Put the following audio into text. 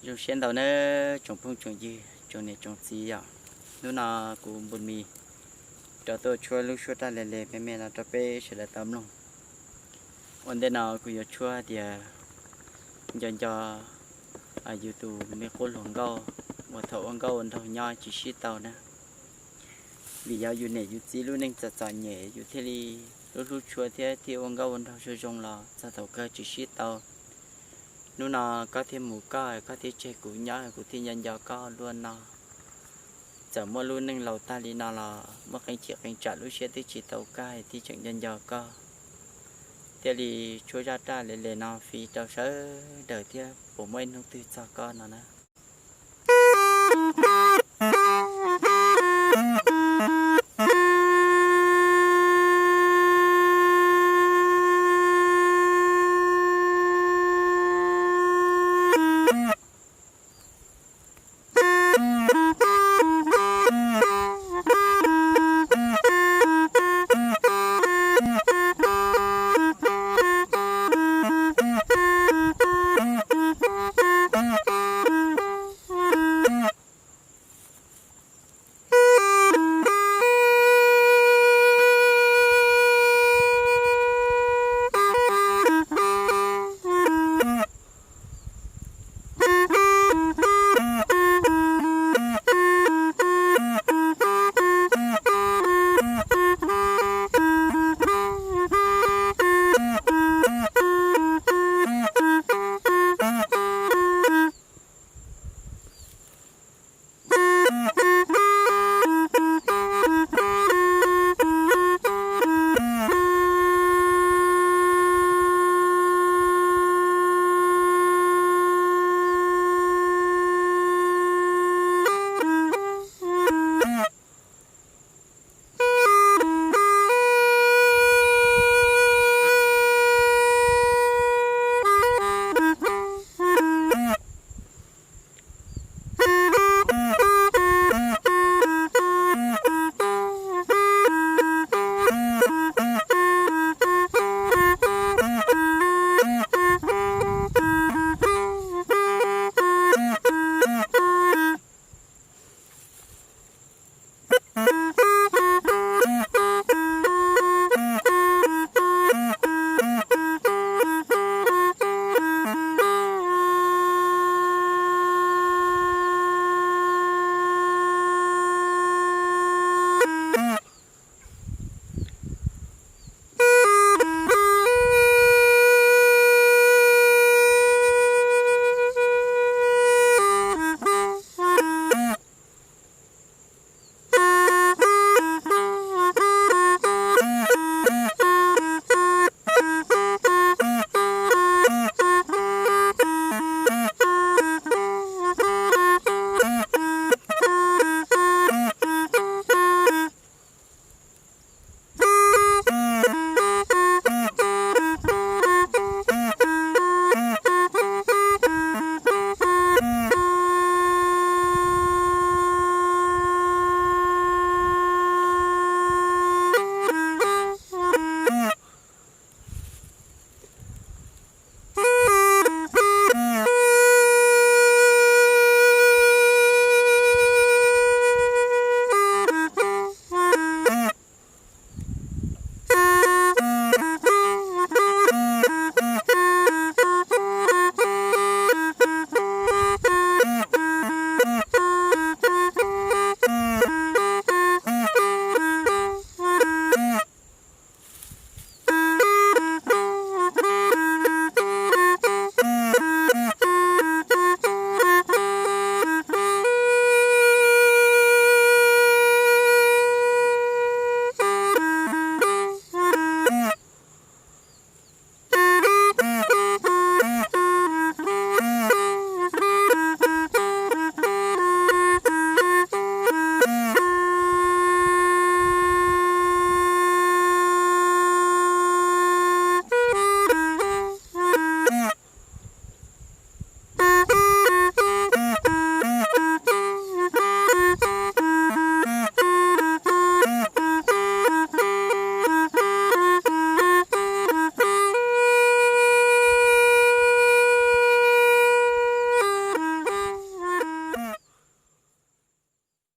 Zoo siab ntau nawb tsoom phooj tsoom ywg, tsoom niam tsoom txiv yom. Hnub no kuv Npus Mis rov tuaj tshuab lub suab raj le le me me no rau peb sawv daws tau mloog. Ua ntej no kuv yuav tshuab tias nco nco yus tus me qub hluas nkauj uas thaum ua nkauj ua nraug nyob tsis sib tau na. Vim yog yus niam yus txiv lub neej txom txom nyem yus thiaj li hlub hlub tshua thiab thiaj ua nkauj ua nraug zoo zoo los txog thaum kawg tsis sib tau. Hnub no koj thiaj mus koj, koj thiaj tseg kuv nyob, kuv thiaj nco nco koj luaj no. Txawm muaj lub neej laus tag li no los muaj qee chim qee tsam lub siab twb tsis tau kaj thiaj tseem nco nco koj. Thiaj li tshuab zaj raj le le no fij rau sawv daws thiab puas muaj ib hnub twg txog koj no na.